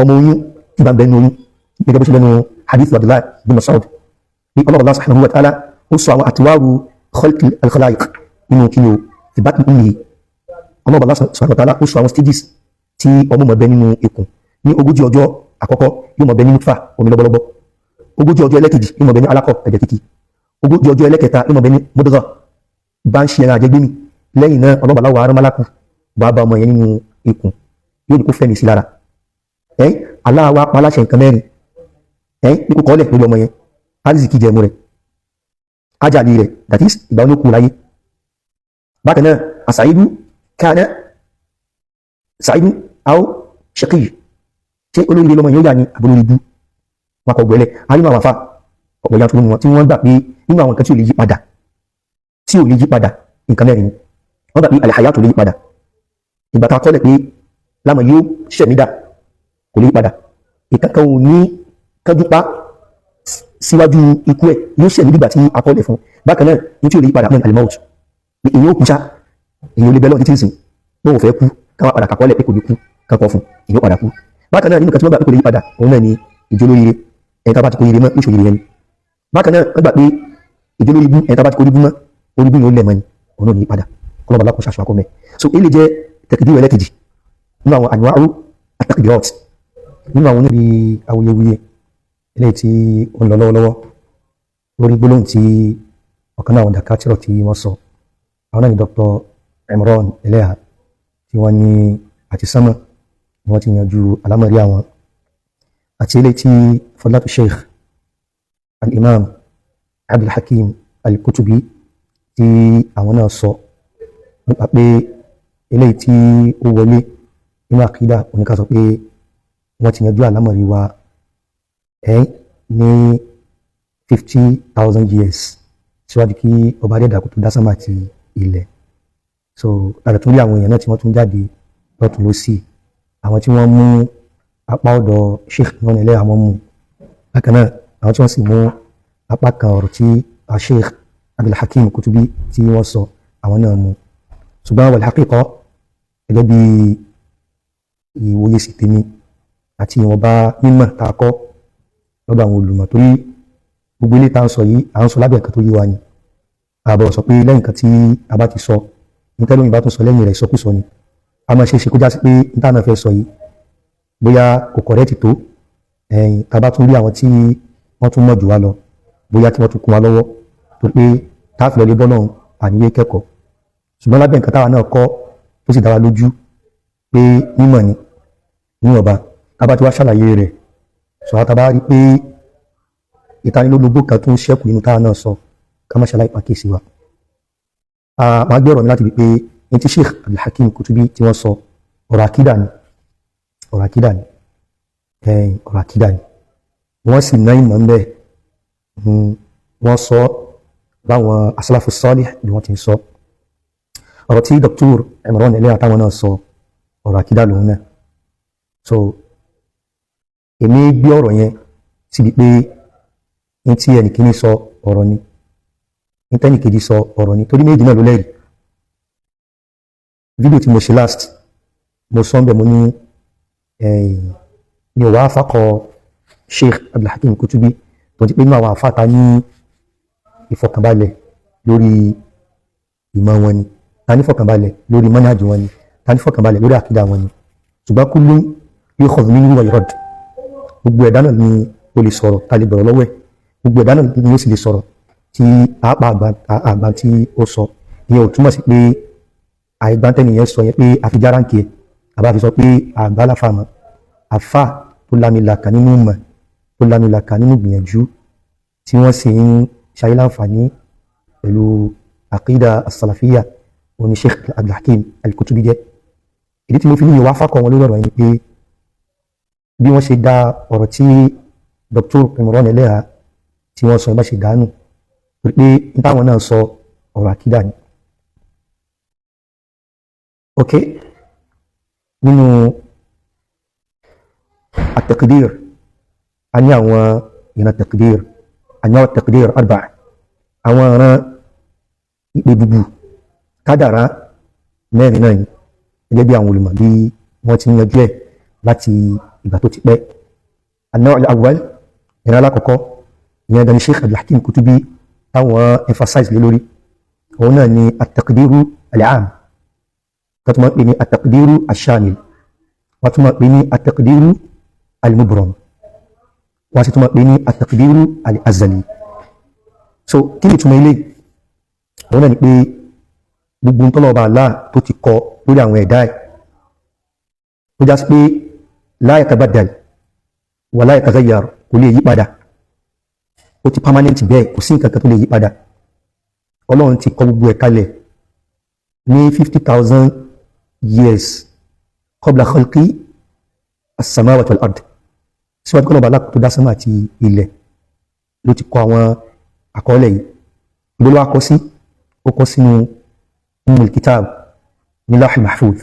Ọmọ oyún tí bá ń bẹ nínú oyún, gẹ́gẹ́ bó ṣe lẹ́nu hadith Abdullahi bin Mas'ud ní Ọlọ́run Allah subhanahu wa ta'ala, ó sọ àwọn atwaru khalq al-khalaiq nínú kí ni o fi batni ummihi. Ọlọ́run Allah subhanahu wa ta'ala ó sọ àwọn stages tí ọmọ mọ̀ bẹ nínú ikùn. Ní 40 ọjọ́ àkọ́kọ́, yóò mọ̀ bẹ ní nutfa, omi lọ́bọ̀lọ́bọ̀. 40 ọjọ́ ẹlẹ́kejì, yóò mọ̀ bẹ ní alaqah, ẹ̀jẹ̀ kíkì. 40 ọjọ́ ẹlẹ́kẹta, yóò mọ̀ bẹ ní mudghah, bá ń ṣe ẹran àjẹgbẹ́mì. Lẹ́yìn náà, ọlọ́ba aláwọ̀ arámálákù bá bá ọmọ yẹn nínú ikùn, yóò ní kó fẹ́mi sí lára. Ẹ́ aláwa paláṣẹ nǹkan mẹ́rin ẹ́ ní kó kọ́lẹ̀ lórí ọmọ yẹn: arzikì jẹmu rẹ̀, ájàlí rẹ̀, that is ìgbà wọn ló kú láyé. Bákan náà, àsàídú kana sàídú aw shaqi, ṣé olórí lọmọ yóò yà ní àbólórí bú wọn kọ gbẹlẹ àrínú àwọn afá ọ̀pọ̀ yàtọ̀ nínú wọn tí wọ́n gbà pé nínú àwọn nǹkan tí ò lè yí padà, tí ò lè yí padà, nǹkan mẹ́rin ni. Wọ́n gbà pé al-hayatu lè yí padà. Ìgbà tá a kọ́lẹ̀ pé lámọ̀ yóò ṣẹ̀mí dà, kò lè yí padà. Ìkankan ò ní kánjú pa síwájú ikú ẹ̀, yóò ṣẹ̀mí dìgbà tí a kọ́lẹ̀ fún. Bákan náà, ní tí ò lè yí padà mọ́ al-maut, èyí ó kú ṣá. Èyí ò lè bẹ́lọ̀ títí sìn pé òun fẹ́ kú, káwọn padà kàkọ́lẹ̀ pé kò ní kú kankọ fún, èyí ó padà kú. Bákan náà, nínú kan tí wọ́n gbà pé kò lè yí padà, òun náà ni ìjólóríire. Ẹni tá bá ti kó ire mọ́, yóò ṣòríire ni. Bákan náà, wọ́n gbà pé ìjólórí ibú, ẹni tá bá ti kó orí bú mọ́, orí bú yóò lẹ̀ mọ́ ni, òun náà ní yí padà. Ọlọ́ba alákòóso aṣọ akọ́mẹ́. So ilé jẹ́ taqdir ẹlẹ́kejì nínú àwọn anwa'u at-taqdirat nínú àwọn oníbi awuyewuye eléyìí tí ó ń lọ lọ́wọ́lọ́wọ́ lórí gbólóhùn tí ọ̀kan náà àwọn dàkátìrọ̀ tí wọ́n sọ. Àwọn náà ni Dr. Imran Eleha, tí wọ́n ní àti sánmọ̀ ni wọ́n ti yanjú alámọ̀rí àwọn, àti eléyìí tí Fadlatu Sheikh Al-Imam Abdul Hakim Al-Kutubi tí àwọn náà sọ nípa pé eléyìí tí ó wọlé nínú àkídà oníká sọ pé wọ́n ti yanjú àlámọ̀rí wa ẹ́ ní 50,000 years síwájú kí ọba adẹ́dà kó tó dá sánmà àti ilẹ̀. So láti tún rí àwọn èèyàn náà tí wọ́n tún jáde lọ́tún lọ́sì, àwọn tí wọ́n mú apá ọ̀dọ̀ Sheikh Imran Eleha, àwọn mú. Bákan náà, àwọn tí wọ́n sì mú apá kan ọ̀rọ̀ tí Sheikh Abdul Hakim Kutubi tí wọ́n sọ, àwọn náà mú. Ṣùgbọ́n wal haqiqa, gẹ́gẹ́ bí ìwòye sí tèmi àti ìwọ̀nba mímọ̀ tá a kọ́ lọ́dọ̀ àwọn olùmọ̀, torí gbogbo ilé tá à ń sọ yìí, à ń sọ lábẹ́ nǹkan tó yé wa ni. Àbọ̀ sọ pé lẹ́yìn nǹkan tí a bá ti sọ ní tẹ́lómi bá tún sọ lẹ́yìn rẹ̀, ìsọkúsọ ni. A máa ṣe é ṣe kó já sí pé níta náà fẹ́ sọ yìí, bóyá kò correct tó ẹ̀yìn, tá a bá tún rí àwọn tí wọ́n tún mọ̀ jù wá lọ, bóyá kí wọ́n tún kún wa lọ́wọ́, tó pé tá a fi lọ lé bọ́lọ́run àníyé kẹ́kọ̀ọ́. Ṣùgbọ́n lábẹ́ nǹkan táwa náà kọ́, tó sì dá wa lójú pé mímọ̀ ni níwọ̀nba, tá a bá ti wá ṣàlàyé rẹ̀ sọ, àtàbá bá rí pé ìtanilólobó kan tó ń ṣẹ́kù nínú táwa náà sọ, ká má ṣàlàyé pàkíyèsí wa. Màá gbé ọ̀rọ̀ mi láti bí pé ní tí Sheikh Abdulhakeem Kutubi tí wọ́n sọ, ọ̀rọ̀ àkídà ni, ọ̀rọ̀ àkídà ni, ọ̀rọ̀ àkídà ni. Wọ́n sì ná ìmọ̀ ń bẹ́ẹ̀. Wọ́n sọ báwọn asalafu salih bí wọ́n ti ń sọ. Ọ̀rọ̀ tí Dr. Imran Eleha táwọn náà sọ, ọ̀rọ̀ àkídà lòun náà. So èmi gbé ọ̀rọ̀ yẹn síbi pé ní tí ẹnìkíní sọ, ọ̀rọ̀ ni, ní tẹ́nìkejì sọ, ọ̀rọ̀ ni, torí méjì náà ló lẹ́rìí. Fídíò tí mo ṣe last, mo sọ ń bẹ̀, mo ní mi ò wá fakọ Sheikh Abdulhakeem Kutubi, tó ti pé inú àwọn àfáàta ní ìfọkànbalẹ̀ lórí ìmọ̀ wọn ni, ta ní ìfọkànbalẹ̀ lórí manhaj wọn ni, ta ní ìfọkànbalẹ̀ lórí àkídà wọn ni. Ṣùgbọ́n kullun yukhadhu minhu wa yurad. Gbogbo ẹ̀dá náà ni ó lè sọ̀rọ̀ ta lè bọ̀rọ̀ lọ́wọ́ ẹ̀, gbogbo ẹ̀dá náà ni ó sì lè sọ̀rọ̀ tí àápa àgbà tí ó sọ. Ìyẹn ò túmọ̀ sí pé àìgbántẹ́nìyẹn sọ yẹn pé àfijáráǹkì ẹ̀, àbá fi sọ pé àgbà láfàmọ́ àfà tó lámìlàkà nínú ìmọ̀, tó lámìlàkà nínú gbìyànjú, tí wọ́n sì ń ṣayé láǹfààní pẹ̀lú àkídà as-salafiyya, oní Sheikh Abdulhakeem Al-Kutubi jẹ́. Ìdí tí mo fi ní ìwà fákọ̀ wọn lórí ọ̀rọ̀ yẹn ni pé bí wọ́n ṣe dá ọ̀rọ̀ tí Dr. Imran Eleha tí wọ́n sọ ẹ bá ṣe dánù, torí pé n táwọn náà sọ, ọ̀rọ̀ àkídà ni. Ok, nínú at-taqdir, a ní àwọn ìran taqdir, anwa'u at-taqdir arba'a, àwọn ìran ìpè búbù kádàrá mẹ́rin náà ni, gẹ́gẹ́ bí àwọn olùmọ̀ bí wọ́n ti ń yanjú ẹ̀. Láti ìgbà tó ti pẹ́. An-naw' al-awwal, ìran alákọ̀ọ́kọ́, ìyẹn gan ni Sheikh Abdul Hakim Kutubi táwọn emphasize lé lórí. Òun náà ni at-taqdiru al-'am, tó tún máa ń pè ní at-taqdiru ash-shamil, wọ́n tún máa ń pè ní at-taqdiru al-mubram, wọ́n sì tún máa ń pè ní at-taqdiru al-azali. So kí ni ìtumọ̀ ilé? Òun náà ni pé gbogbo ń tọ́lọ̀ ọba Allah tó ti kọ lórí àwọn ẹ̀dá ẹ̀, ó já sí pé la yatabaddal wa la yataghayyar, kò lè yí padà, ó ti permanent bẹ́ẹ̀, kò sí nǹkan kan tó lè yí padà. Ọlọ́run ti kọ gbogbo ẹ̀ kalẹ̀ ní 50,000 years qabla khalqi as-samawati wal ard. Síwájú kọ́lọ̀ bá tó dá sánmà àti ilẹ̀ ló ti kọ àwọn àkọọ́lẹ̀ yìí. Ìbò ló wá kọ sí? Ó kọ sínú Ummul Kitab ní Lawhil Mahfuz.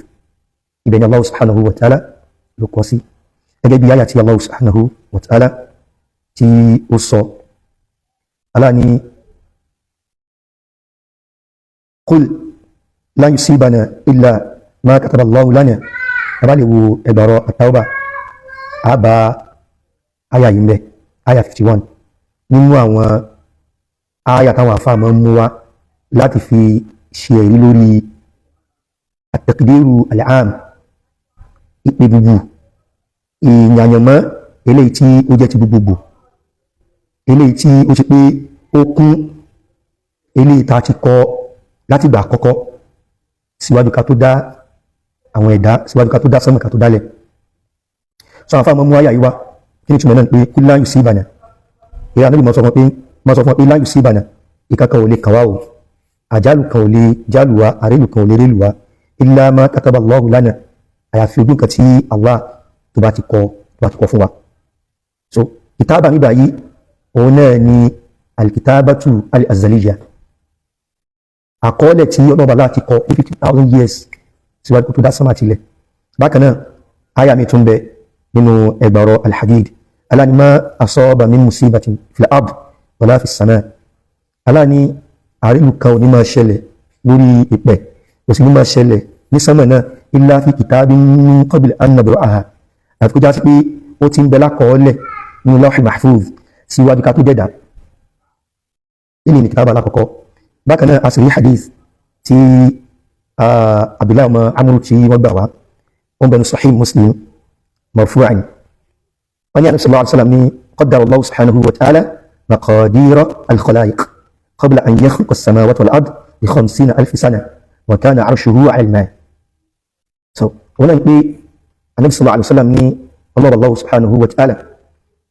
Ibẹ̀ ni Allah subhanahu wa ta'ala ló kọ sí, gẹ́gẹ́ bí àyà tí Allah subhanahu wa ta'ala tí ó sọ. Allah ní: "Qul lan yusibana illa ma kataba Allahu lana." Tàbá lè wo ẹgbàrọ At-Tawbah, àbá àyà yìí ń bẹ, àyà 51 nínú àwọn àyà táwọn àfáà máa ń mú wá láti fi ṣe ẹ̀rí lórí at-taqdiru al-'am, ìpè gbogbo ìyànyànmọ́ eléyìí tí ó jẹ́ ti gbogbogbò, eléyìí tí ó ṣe pé ó kún, eléyìí tá a ti kọ láti ìgbà àkọ́kọ́ síwájú ká tó dá àwọn ẹ̀dá, síwájú ká tó dá sánmà, ká tó dálẹ̀. Sọ àwọn afáàmọ́ mú àyà yìí wá. Kí ni túmọ̀ náà? Pé kul lan yusibana, ìyá anábì, mọ́ sọ fún wọn pé lan yusibana, ìkankan ò lè kàn wá o, àjálù kan ò lè jálù wá, àrélù kan ò lè rélù wá, illa ma kataba Allahu lana, àyàfi ogún kan tí Allah tó bá ti kọ fún wa. So kìtàbà nígbà yìí, òun náà ni alkitabatu al-azaliyya, àkọọ́lẹ̀ tí ọlọ́ba láti kọ ní 50,000 years síwájú kó tó dá sánmà tilẹ̀. Bákan náà, àyà mi tún bẹ nínú ẹgbàrọ al-Hadid. Allah ní: ma asaba min musibatin fil ard wala fis sama. Allah ní àrílù kan ò ní máa ṣẹlẹ̀ lórí ìpẹ̀, kò sì ní máa ṣẹlẹ̀ ní sánmà náà, illa fi kitabin min qabli an nabra'aha, àti kó já sí pé ó ti ń bẹ lákọọ́lẹ̀ nínú Lawhil Mahfuz síwájú ká tó dẹ̀dà. Ilé ní kìtàbà alákọ̀ọ́kọ́. Bákan náà, a sì rí hadith tí Abdullahi ọmọ Amru tí wọ́n gbà wá. Wọ́n bẹnu Sahih Muslim marfu'an. Wọ́n ní Ànábì sallallahu alaihi wasallam ní: "Qaddara Allahu subhanahu wa ta'ala maqadira al-khalaiq qabla an yakhluqa as-samawati wal-ard bi 50,000 sana wa kana arshuhu 'ala al-ma'." So wọ́n náà ń pé Ànábì sallallahu alaihi wasallam ní Allah subhanahu wa ta'ala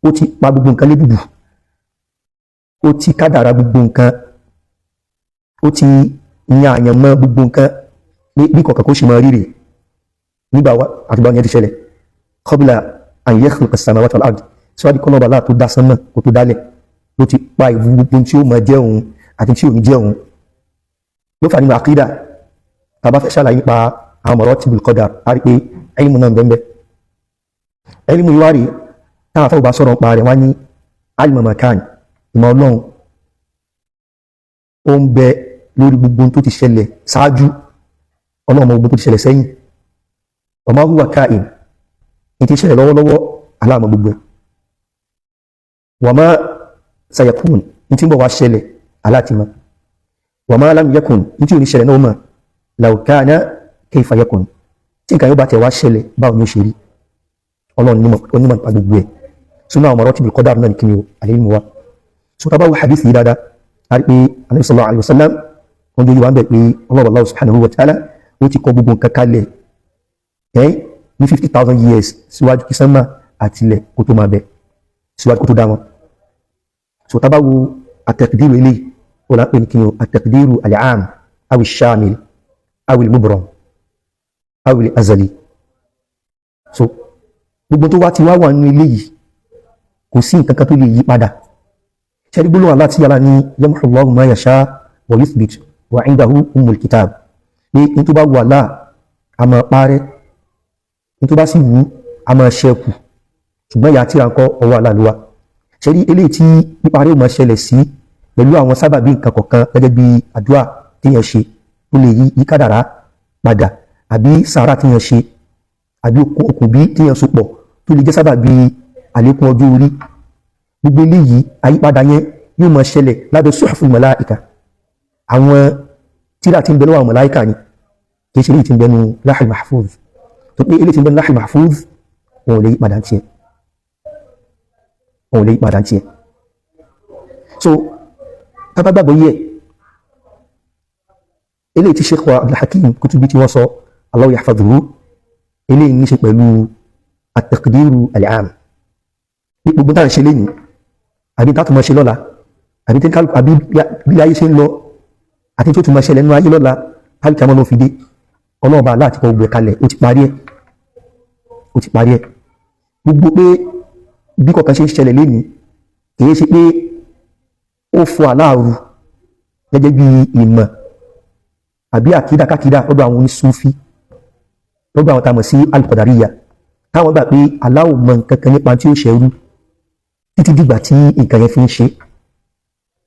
ó ti pa gbogbo nǹkan lébùbù, ó ti kádàrá gbogbo nǹkan, ó ti yan àyànmọ́ gbogbo nǹkan bí kọ̀ọ̀kan kó ṣe máa rírì nígbà àtìgbà yẹn ti ṣẹlẹ̀, qabla an yakhluqa as-samawati wal-ard, síwájú kọ́nà ọba tó dá sánmà kó tó dálẹ̀, ló ti pa ìwú gbogbo tí ó máa jẹ́ òun àti tí ò ní jẹ́ òun. Ló fà nínú àkídà, tá a bá fẹ́ ṣàlàyé nípa àwọn maratibul qadar, a rí pé ilmu náà bẹ́ẹ̀. Ilmu ìwárí táwọn afọ́ bá sọ̀rọ̀ nípa rẹ̀, wọ́n ní alima makan, ìmọ̀ Ọlọ́run ó ń bẹ lórí gbogbo tó ti ṣẹlẹ̀ ṣáájú. Ọlọ́run mọ gbogbo tó ti ṣẹlẹ̀ sẹ́yìn. Wa ma huwa ka'in, ní ti ṣẹlẹ̀ lọ́wọ́lọ́wọ́, aláàmọ̀ gbogbo ẹ̀. Wa ma sayakun, ní tí ń bọ̀ wá ṣẹlẹ̀, aláàtìmọ̀. Wa ma lam yakun, ní tí ò ní ṣẹlẹ̀ náà mọ̀. Law kana kayfa yakun, tí nǹkan yóò bá tẹ̀ wá ṣẹlẹ̀, báwo ni ó ṣe rí? Ọlọ́run onímọ̀ nípa gbogbo ẹ̀. Sínú àwọn maratibul qadar náà ní kí ni o al-ilmu wa. So tá bá wo hadith yìí dáadáa, a rí pé Ànábì sallallahu alaihi wasallam wọ́n jẹ́ wá ń bẹ̀ pé Allah subhanahu wa ta'ala ó ti kọ gbogbo nǹkan kalẹ̀ ẹ́ ní 50,000 years síwájú kí sánmà àtilẹ̀ kó tó máa bẹ, síwájú kó tó dá wọn. So tá bá wo at-taqdiru eléyìí, ó là ń pè ní kí ni o? At-taqdiru al-'am aw ash-shamil aw al-mubram aw al-azali. So gbogbo tó wá ti wá wà nínú ilé yìí, kò sí nǹkan kan tó lè yí padà. Ṣẹ́rí gbólóhùn Allah tí yàrá ní yamhu Allahu ma yasha wa yuthbit wa indahu ummul kitab, pé ní tó bá wù Allah a máa parẹ́, ní tó bá sì wù a máa ṣẹ́kù, ṣùgbọ́n ìyá tíra ń kọ́, ọwọ́ Allah ló wà. Ṣẹ́rí eléyìí tí píparẹ́ ò máa ṣẹlẹ̀ sí pẹ̀lú àwọn sábàbí nǹkan kọ̀ọ̀kan, gẹ́gẹ́ bí àdúrà téèyàn ṣe tó lè yí kádàrá padà, àbí sàárà téèyàn ṣe, Àbí okùn bí tíyàn so pọ̀ tó lè jẹ́ sábà bí àlékún ọjọ́ orí. Gbogbo eléyìí, àyípadà yẹn yóò máa ṣẹlẹ̀ lábẹ́ suhuful màláìka, àwọn tíra tí ń bẹ lọ́wọ́ àwọn màláìka ni. Kì í ṣe eléyìí tí ń bẹ nu Lahil Mahfuz, tó pé eléyìí tí ń bẹ nu Lahil Mahfuz, wọn ò lè yípadà tiẹ̀, wọn ò lè yípadà tiẹ̀. So tábà gbàgbọ́ yẹ eléyìí tí Sheikh wa Abdul Hakim Kutubi tí wọ́n sọ, Allahu yahfadhuhu, eléyìí ní ṣe pẹ̀lú at-taqdiru al-'am, ní gbogbo táà ń ṣe lénìí àbí tá tún máa ṣe lọ́la, àbí tí kálukú, àbí bí ayé ṣe ń lọ àti tó tún máa ṣẹlẹ̀ nínú ayé lọ́la, kálukú àmọ́ ló fi dé. Ọlọ́ọ̀bá aláàtí kọ gbogbo ẹ̀ kalẹ̀, ó ti parí ẹ̀, ó ti parí ẹ̀. Gbogbo pé bí kọ̀ọ̀kan ṣe ń ṣẹlẹ̀ lénìí, kìí ṣe pé ó fọ aláàrú gẹ́gẹ́ bí ìmọ̀ àbí àkídà kákídà lọ́dọ̀ àwọn onísúfí, lọ́dọ̀ àwọn tá a mọ̀ sí al-Qadariyya, táwọn gbà pé Allah ò mọ nǹkan kan nípa tí ó ṣẹrú títí dìgbà tí nǹkan yẹn fi ń ṣe.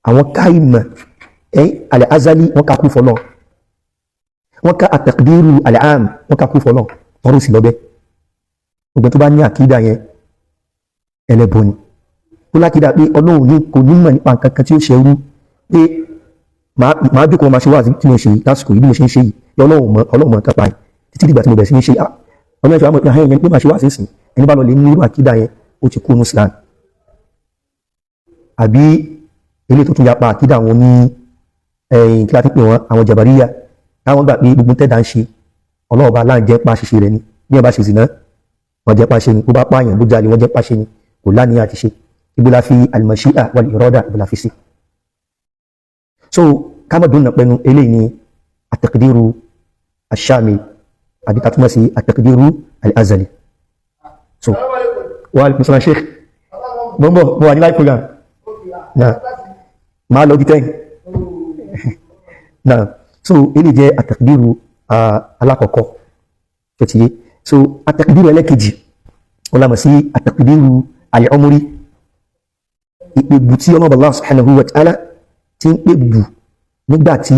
Àwọn ká ìmọ̀ ẹ́ al-azali, wọ́n ká kú fọlọ́, wọ́n ká at-taqdiru al-am, wọ́n ká kú fọlọ́ tọrọ sí lọ́bẹ̀. Gbogbo tó bá ní àkídà yẹn, ẹlẹ́bọ ni. Tó lákìdá pé Ọlọ́run ní kò ní mọ̀ nípa nǹkan kan tí ó ṣẹrú, pé màá jókòó, máa ṣe wáàsí tí mo ṣe yìí lásìkò yìí, bí mo ṣe ń ṣe yìí, Ọlọ́run mọ̀, Ọlọ́run mọ̀ nǹkan pa ẹ̀ títí dìgbà tí mo bẹ̀rẹ̀ sí ní ṣe. Ọlọ́run ẹ̀ṣọ́ àmọ̀ pé ahẹ́yẹn yẹn pé máa ṣe wáàsí sìn. Ẹni bá lọ lè ní irú àkídà yẹn, ó ti kú ní Islam. Àbí ilé tó tún yapa àkídà àwọn ní ẹ̀yìn kí la ti pè wọ́n, àwọn Jàbàríyà, táwọn gbà pé gbogbo tẹ́dà ń ṣe, Ọlọ́run bá láǹjẹ́ pa ṣiṣẹ́ rẹ̀ ni. Bí wọ́n bá ṣe zìnà, wọ́n jẹ́ pa ṣe ni. Bó bá pààyàn, bó jalè, wọ́n jẹ́ pa ṣe ni. Kò láníyàn àti ṣe. Ibo la fi al-mashi'a wal-irada, ibo la fi sí? So ká má dùn náà pẹnu. Eléyìí ni at-taqdiru ash-shamil, àbí ká túmọ̀ sí at-taqdiru al-azali. So wa alaikum salam. Sheikh, mo ń bọ̀, mo wà ní live program náà, máa lọ di 10 náà. So eléyìí jẹ́ at-taqdiru alákọ̀ọ́kọ́ tó ti yé. So at-taqdiru ẹlẹ́kejì, wọ́n lámọ̀ sí at-taqdiru al-umri, ìpèbù tí ọlọ́run Allah subhanahu wa ta'ala ti ń pèbù nígbà tí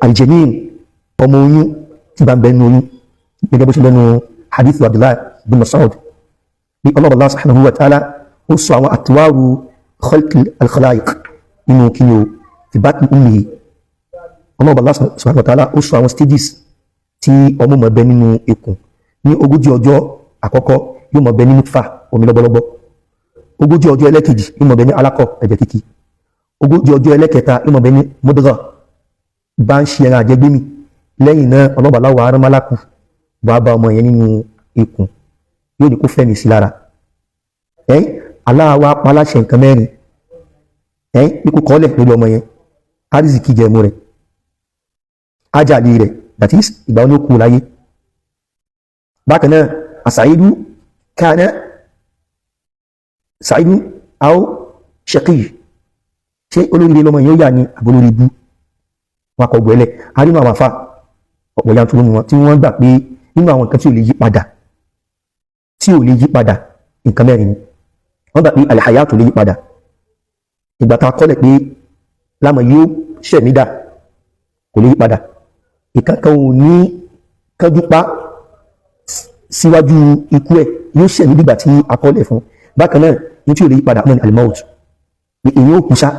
aljanin, ọmọ oyún, tí bá ń bẹ nínú oyún, gẹ́gẹ́ bó ṣe lẹ́nu hadith Abdullah bin Mas'ud bí ọlọ́run Allah subhanahu wa ta'ala ó sọ àwọn atwaru khalq al-khalaiq nínú kíni o fi batni ummihi. Ọlọ́run Allah subhanahu wa ta'ala ó sọ àwọn stages tí ọmọ mọ̀ bẹ nínú ikùn. Ní 40 ọjọ́ àkọ́kọ́, yóò mọ̀ bẹ ní nutfa, omi lọ́bọ̀lọ́bọ̀. 40 ọjọ́ ẹlẹ́kejì, yóò mọ̀ bẹ ní alaqah, ẹ̀jẹ̀ kíkì. 40 ọjọ́ ẹlẹ́kẹta, yóò mọ̀ bẹ ní mudghah, bá ń ṣe ẹran àjẹgbémì. Lẹ́yìn náà, ọlọ́ba aláwọ̀ arámálákù wàá bá ọmọ yẹn nínú ikùn, yóò ní kó fẹ́mi sí lára. Ẹ́ aláwa paláṣẹ nǹkan mẹ́rin ẹ́ ní kó kọ́lẹ̀ lórí ọmọ yẹn: arizikì jẹ̀mú rẹ̀, ájàlí rẹ̀, that is ìgbà wọn ló kú láyé. Bákan náà, àsàídú kana sàídú aw shaqi, ṣé olóríire lọmọ yẹn ó yà ní àbólórí ibú? Wọn kọ gbẹ́lẹ̀ arínú àwọn afá ọ̀pọ̀ yanturu wọn tí wọ́n gbà pé nínú àwọn nǹkan tí ò lè yí padà, tí ò lè yí padà, nǹkan mẹ́rin ni. Wọ́n gbà pé al-hayatu lè yí padà, ìgbà tá a kọ́lẹ̀ pé lámọ̀ yóò ṣẹ̀mí dà, kò lè yí padà. Ìkankan ò ní kánjú pa síwájú ikú ẹ̀, yóò ṣẹ̀mí dìgbà tí a kọ́lẹ̀ fún. Bákan náà, ní tí ò lè yí padà mọ́ ní al-maut, pé èyí ò kú sá,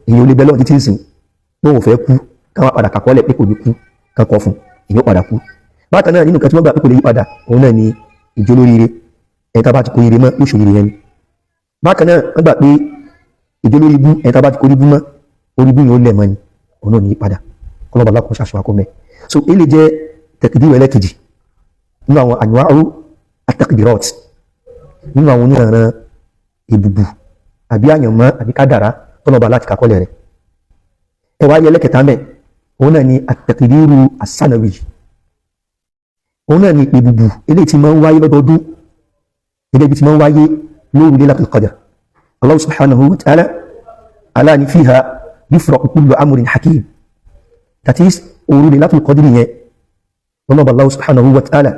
èyí ò lè bẹ́ lọ́wọ́ títí ìsìn pé òun fẹ́ kú, káwọn padà kàkọ́lẹ̀ pé kò ní kú kankọ fún, èyí ó padà kú. Bákan náà, nínú nǹkan tí wọ́n gbà pé kò lè yí padà, òun náà ni ìjólóríire. Ẹni tá bá ti kó ire mọ́, yóò ṣòríire yẹn ni. Bákan náà, wọ́n gbà pé ìjólórí ibú, ẹni tá bá ti kó orí ibú mọ́, orí ibú yẹn ó lẹ̀ mọ́ ni, òun náà ní yí padà. Kọlọ́ba alákùnrin ṣàṣọ àkọ́mẹ́. So ilé jẹ́ taqdir ẹlẹ́kejì nínú àwọn anwa'u at-taqdirat, nínú àwọn oníranran ìbùbù àbí àyànmọ́ àbí kádàrá tọ́lọ́ba láti kakọ́lẹ̀ rẹ̀. Ẹwà ayé ẹlẹ́kẹta mẹ́, òun náà ni at-taqdiru as-sanawi. Òun náà ni ìbùbù eléyìí tí máa ń wáyé lọ́dọọdún, gẹ́gẹ́ bí tí máa ń wáyé lóru Laylatul Qadr. Allah subhanahu wa ta'ala ala ni fiha yufraqu kullu amrin hakim, that is òru Laylatul Qadr yẹn, ọlọ́ba Allah subhanahu wa ta'ala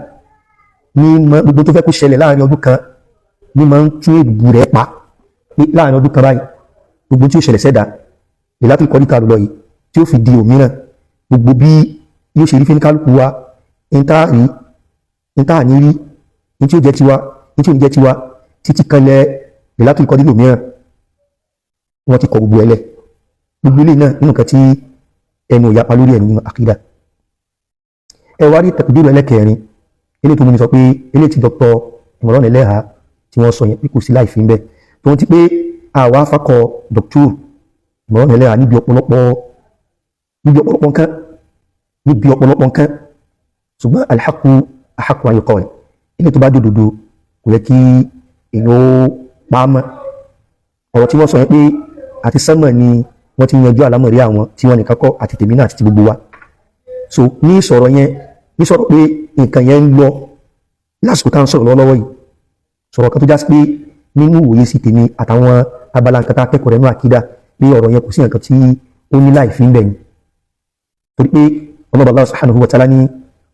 ní gbogbo tó fẹ́ kó ṣẹlẹ̀ láàrin ọdún kan ní máa ń tún ìbùbù rẹ̀ pa ní láàrin ọdún kan báyìí. Gbogbo tí ó ṣẹlẹ̀ sẹ́dá Laylatul Qadr ta lọ yìí tí ó fi di òmíràn, gbogbo bí yóò ṣe rí fún kálukú wa ń tá rí. Ní tá à ní rí, ní tí ó jẹ́ tiwa, ní tí ò ní jẹ́ tiwa, títí kanlẹ̀ Lailatul Qadr mìíràn, wọ́n ti kọ gbogbo ẹlẹ̀. Gbogbo ilé náà nínú nǹkan tí ẹnu ìyapa lórí ẹ̀ nínú àkídà. Ẹ wá rí taqdiru ẹlẹ́kẹrin, ilé tó mú mi sọ pé ilé tí Dr. Imran Eleha tí wọ́n sọ yẹn pé kò sí láì fi ń bẹ́ tó ń ti pé àwa afakọ Dr. Imran Eleha níbi ọ̀pọ̀lọpọ̀ nǹkan, níbi ọ̀pọ̀lọpọ̀ nǹkan, ṣùgbọ́n alhaqqu ahaqqu an yuqal. Ilé tó bá dòdòdó, kò yẹ kí èèyàn ó pa á mọ́. Ọ̀rọ̀ tí wọ́n sọ yẹn pé àti sánmọ̀ ni wọ́n ti yanjú àlámọ̀rí àwọn tí wọ́n nìkan kọ́, àti tèmi náà àti ti gbogbo wa. So ní sọ̀rọ̀ yẹn, ní sọ̀rọ̀ pé nǹkan yẹn ń lọ lásìkò tá à ń sọ̀rọ̀ lọ́wọ́ yìí, sọ̀rọ̀ kan tó já sí pé nínú ìwòye sí tèmi àtàwọn abala nǹkan tá a kẹ́kọ̀ọ́ rẹ̀ nínú àkídà, pé ọ̀rọ̀ yẹn kò sí nǹkan tí ó ní láì fi ń bẹ̀ ni, torí pé ọlọ́ba Allah subhanahu wa ta'ala ní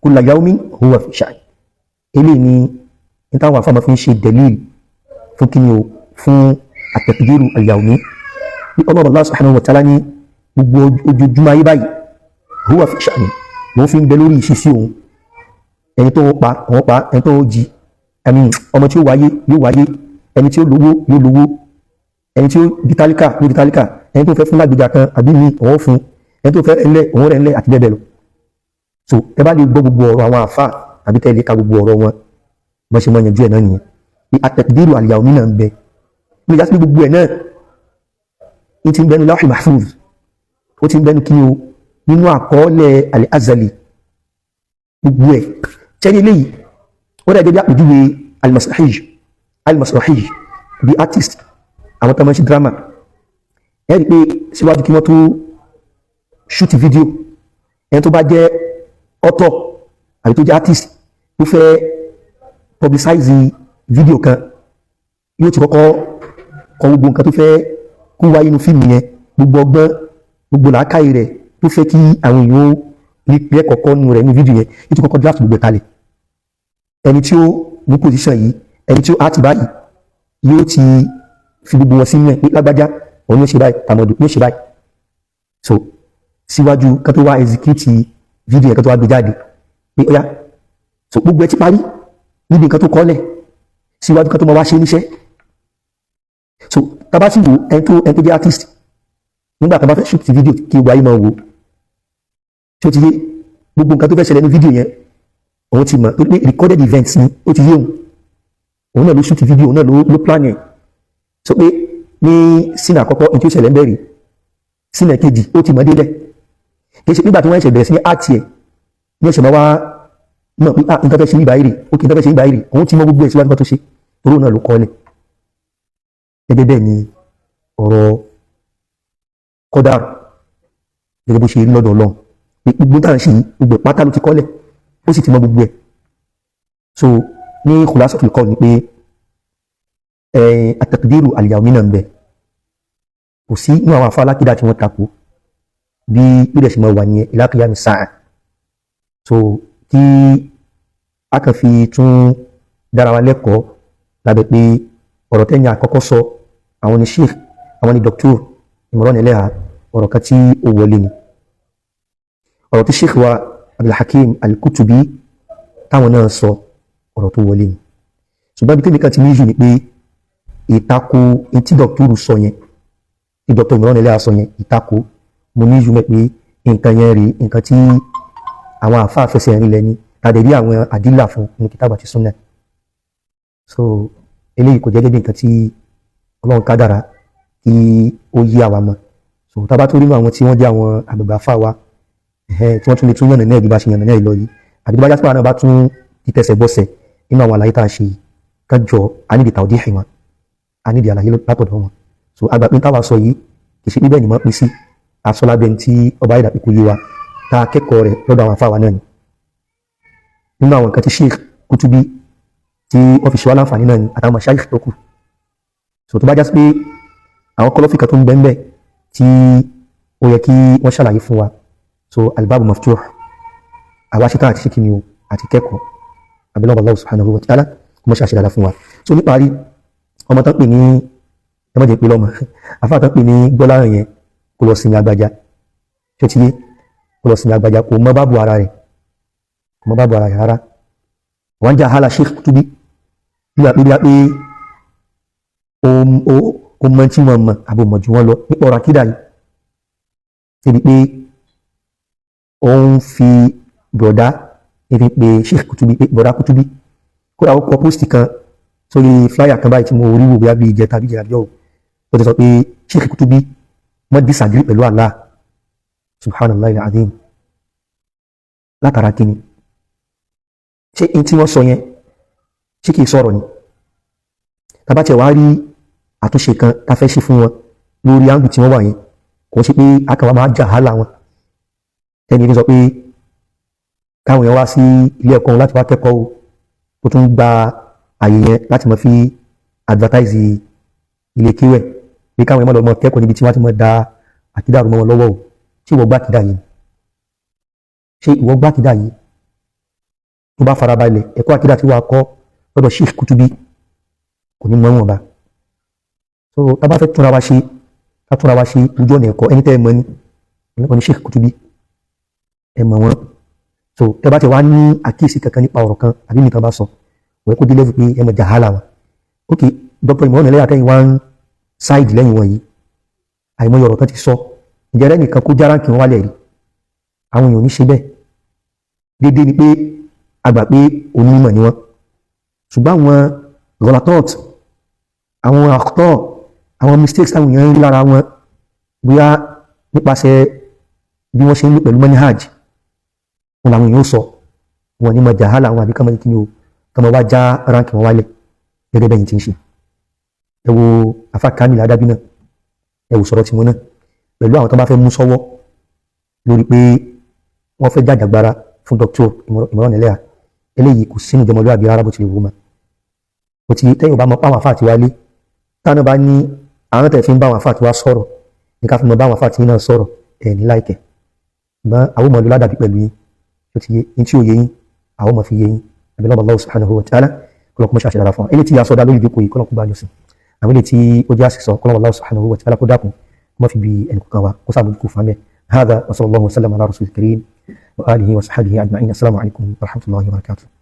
kulla yawmin huwa fi sha'n. Eléyìí ni ní táwọn afáàmọ́ fi ń ṣe dalil fún kíni o, fún at-taqdiru al-yawmi, bí ọlọ́ba Allah subhanahu wa ta'ala ní gbogbo ojoojúmọ́ ayé báyìí, huwa fi sha'n, lòun fi ń bẹ lórí ìṣesí òun. Ẹni tó ń pa òun pa, ẹni tó ń jí ẹni, ọmọ tí ó wáyé yóò wáyé, ẹni tí ó lówó yóò lówó, ẹni tí ó di tálíkà yóò di tálíkà, ẹni tó fẹ́ fún lágbèjà kan àbí mi òun fún, ẹni tó fẹ́ ẹlẹ́ òun rẹ̀ ńlẹ̀, àti bẹ́ẹ̀ bẹ́ẹ̀ lọ. So ẹ bá lè gbọ́ gbogbo ọ̀rọ̀ àwọn àfà àbí tẹ́ lè ka gbogbo ọ̀rọ̀ wọn, bọ́n ṣe máa yanjú ẹ̀ náà nìyẹn, pé at-taqdiru al-yawmi náà ń bẹ ní ìjà sí gbogbo ẹ̀ náà. Ní ti ń bẹnu Lawhul Mahfuz, ó ti ń bẹnu kí o nínú àkọọ́lẹ̀ al-azali, gbogbo ẹ̀ tẹ́lẹ̀. Eléyìí ó dẹ̀ gẹ́gẹ́ bí àpèjúwe al-masrahij, al-masrahij bí artist, àwọn tó máa ń ṣe drama. Ẹ rí i pé síwájú kí wọ́n tó shoot video, ẹni tó bá jẹ́ author àbí tó jẹ́ artist tó fẹ́ publicize video kan, yóò ti kọ́kọ́ kọ gbogbo nǹkan tó fẹ́ kó wáyé nínú fíìmù yẹn, gbogbo ọgbọ́n, gbogbo làákàyè rẹ̀ tó fẹ́ kí àwọn èèyàn ó rí lẹ́kọ̀ọ́kọ́ nínú rẹ̀ ní fídíò yẹn, yóò ti kọ́kọ́ draft gbogbo ẹ̀ kalẹ̀. Ẹni tí ó mú position yìí, ẹni tí ó act báyìí, yóò ti fi gbogbo wọn sínú ẹ̀ pé lágbájá òun yóò ṣe báyìí, tàmọ̀dù yóò ṣe báyìí. So síwájú ká tó wá execute fídíò yẹn, ká tó wá gbé jáde pé ó yá. So gbogbo ẹ ti parí níbi nǹkan tó kọ́lẹ̀ síwájú ká tó máa wá ṣe níṣẹ́. So tá bá sì wò, ẹni tó jẹ́ artist, nígbà tá bá fẹ́ shoot fídíò kí gbogbo ayé máa wò, tí ó ti yé gbogbo nǹkan tó fẹ́ ṣẹlẹ̀ ní fídíò yẹn, òun ti mọ̀ tó pé recorded events ni. Ó ti yé òun, òun náà ló shoot fídíò, òun náà ló plan ẹ̀. So pé ní scene àkọ́kọ́, ní tí ó ṣẹlẹ̀ ń bẹ̀rẹ̀, scene kejì, ó ti mọ̀ délẹ̀. Kì í ṣe nígbà tí wọ́n ṣẹ̀ bẹ̀rẹ̀ sí ní act ẹ̀ ní ẹ̀ṣẹ̀ máa wá mọ̀ pé ah, nǹkan fẹ́ ṣe ní ìbáyìí rè, ó kì í nǹkan fẹ́ ṣe ní ìbáyìí rè. Òun ti mọ̀ gbogbo ẹ̀ síwájú kan tó ṣe, torí òun náà ló kọ́ ọ́lẹ̀. Gẹ́gẹ́ bẹ́ẹ̀ ni ọ̀rọ̀ kọ́dà, gẹ́gẹ́ bó ṣe rí lọ́dọ̀ Ọlọ́run, pé gbogbo tá à ń ṣe yìí, gbogbo ẹ̀ pátá ló ti kọ́lẹ̀, ó sì ti mọ̀ gbogbo ẹ̀. So ní khulasatul qawl ni pé at-taqdiru al-yawmi náà ń bẹ. Kò sí inú àwọn afá alákìdá tí wọ́n takò bí bí dẹ̀ ṣe máa wà nìyẹn ila qiyam as-sa'a. So kí a kàn fi tún dára wa lẹ́kọ̀ọ́ lábẹ́ pé ọ̀rọ̀ tẹ́yìn àkọ́kọ́ sọ, àwọn ni sheikh, àwọn ni doctor Imran Eleha, ọ̀rọ̀ kan tí ó wọlé ni. Ọ̀rọ̀ tí sheikh wa Abdulhakeem Al-Kutubi táwọn náà sọ, ọ̀rọ̀ tó wọlé ni. Ṣùgbọ́n ibi tẹ́mi kan ti ní jù ni pé ìtakò etí doctor sọ yẹn, tí doctor Imran Eleha sọ yẹn, ìtakò mo ní jù mẹ́ pé nǹkan yẹn rí nǹkan tí àwọn àfáà fẹsẹ̀ rinlẹ̀ ni, tàbí rí àwọn àdílà fún ní kìtàbà àti súnà. So eléyìí kò jẹ́ gẹ́gẹ́ bí nǹkan tí Ọlọ́run kádàrá kí ó yí àwa mọ́. So tá a bá tó rí àwọn tí wọ́n jẹ́ àwọn àgbàgbà àfáà wa tí wọ́n tún lè tún yànnà náà bí bá ṣe yànnà náà lọ yìí, àbí tó bá jásí pé àwọn náà bá tún ti tẹsẹ̀ bọ́sẹ̀ nínú àwọn àlàyé tá a ṣe yìí, ká jọ a nídìí tawdih wọn, a nídìí àlàyé látọ̀dọ̀ wọn. So àgbà pé táwa sọ yìí, kì í ṣe bíbẹ̀ ni mọ́ pín sí asọ́lábẹ́ tí ọba ìdàpé kò yé wa, tá a kẹ́kọ̀ọ́ rẹ̀ lọ́dọ̀ àwọn àfáà wa náà ni. Nínú àwọn nǹkan tí Sheikh Kutubi tí wọ́n fi ṣe wá láǹfààní náà ni, àtàwọn mashayikh tó kù. So tó bá jásí pé àwọn kọlọ́fì kan tó ń bẹ́ẹ̀ tí ó yẹ kí wọ́n ṣàlàyé fún wa, so albabu maftuh, àwa ṣetán àti ṣe kí ni o, àti kẹ́kọ̀ọ́. Abilọ́ Allah subhanahu wa ta'ala kó mọ́ ṣe àṣẹ dáadáa fún wa. So níparí, ọmọ tán pè ní, ẹ má jẹ́ pé lọ́mọ àfáà tán pè ní gbọ́láhàn yẹn, kó lọ sinmi agbájá. Ṣé ó ti yé? Kó lọ sinmi agbájá. Kò mọ bábu ara rẹ̀, kò mọ bábu ara rẹ̀ rárá. Wọ́n jẹ́ àhálà Sheikh Kutubi nígbà pé bí ó mọ tí wọ́n mọ̀ àbò mọ̀ jù wọ́n lọ nípa ọ̀rọ̀ àkídà yìí, débi pé ó ń fi bọ̀dá ebi pé Sheikh Kutubi, pé bọ̀dá Kutubi. Kódà ó kọ post kan sórí flyer kan báyìí tí mo rí wò bí i ìjẹta bí ìjẹta ó ti sọ pé Sheikh Kutubi wọ́n disagree pẹ̀lú Allah. Subhanallah al-azim. Látara kíni? Ṣé in tí wọ́n sọ yẹn, ṣé kìí sọ̀rọ̀ ni? Tàbá tiẹ̀ wá rí àtúnṣe kan tá fẹ́ ṣe fún wọn lórí angle tí wọ́n wà yẹn, kò ń ṣe pé akàwà máa jà hálà wọn. Ẹni fi sọ pé káwọn èèyàn wá sí ilé ẹ̀kọ́ láti wá kẹ́kọ̀ọ́ o, ó tún gba àyè yẹn láti máa fi advertise ilé kéwẹ̀, pé káwọn èèyàn má lọ mọ kẹ́kọ̀ọ́ níbi tí wọ́n ti máa da àkídà rú mọ́ wọn lọ́wọ́ o. Ṣé ìwọ gbá àkídà yìí? Ṣé ìwọ gbá àkídà yìí? Tó bá farabalẹ̀ ẹ̀kọ́ àkídà tí wàá kọ́ lọ́dọ̀ Sheikh Kutubi, kò ní mọ́ wọn bá. So tá a bá fẹ́ túnra wa ṣe, ká túnra wa ṣe ojú ọ̀nà ẹ̀kọ́. Ẹni tẹ́ ẹ mọ̀ ní wọ́n ní Sheikh Kutubi, ẹ mọ̀ wọ́n. So tẹ́ bá ti wá ní àkíyèsí kankan nípa ọ̀rọ̀ kan àbí nìkan bá sọ, wọ́n kó dé level pé ẹ mọ̀ jahala wọn. Ok, Dr. Imran Eleha tẹ́yìn wá ń side lẹ́yìn wọn yìí, àìmọye ọ̀rọ̀ tán ti sọ, ǹjẹ́ rẹ́ nìkan kó járáǹkì wọn wálẹ̀ rí? Àwọn èèyàn ò ní ṣe bẹ́ẹ̀. Déédéé ni pé a gbà pé onímọ̀ ni wọ́n, ṣùgbọ́n àwọn gọlatọ́t, àwọn àkọ́tọ̀, àwọn mistakes táwọn èèyàn ń rí lára wọn, bóyá nípasẹ̀ bí wọ́n ṣe ń lò pẹ̀lú manhaj wọn làwọn èèyàn ó sọ wọn ní mọ jahala àwọn, àbí kọ́mọ kí ni o, kọ́mọ wá já rank wọn wálẹ̀ gẹ́gẹ́ bẹ́yìn tí ń ṣe. Ẹ wo afa Kamil Adabi náà, ẹ wò sọ̀rọ̀ tiwọn náà pẹ̀lú àwọn tó bá fẹ́ mú sọ́wọ́ lórí pé wọ́n fẹ́ jàjàgbara fún Dr. Imran Eleha. Eléyìí kò sínú ìjọmọlúwàbí rárá bó tilẹ̀ wù mọ́. Bó ti tẹ́yìn bá mọ páwọn àfáà tí wá lé táwọn bá ní àwọn tẹ̀ fi ń bá àwọn àfáà tí wá sọ̀rọ̀ ní ká fi mọ bá àwọn àfáà tí náà sọ̀rọ̀ ẹ̀ ní láìkẹ̀. Ṣùgbọ́n àwọn ọmọ ládàbí pẹ̀lú yín tó ti yé yín, tí ò yé yín, àwọn ọmọ fi yé yín. Àbí lọ́wọ́ Allah subhanahu wa ta'ala, kọlọ́kọ́ mọ́ṣáṣẹ́ dára fún wa. Eléyìí tí a sọdá lórí ìjókòó yìí, kọlọ́kọ́ bá yọ sí àwọn eléyìí tí ó jẹ́ àṣìṣọ, kọlọ́wọ́ Allah subhanahu wa ta'ala kó dákun kó má fi bí ẹnì kọ̀ọ̀kan wa, kó sàmójúkú fún amẹ́. هذا وصلى الله وسلم على رسول الكريم وآله وصحبه أجمعين. السلام عليكم ورحمة الله وبركاته.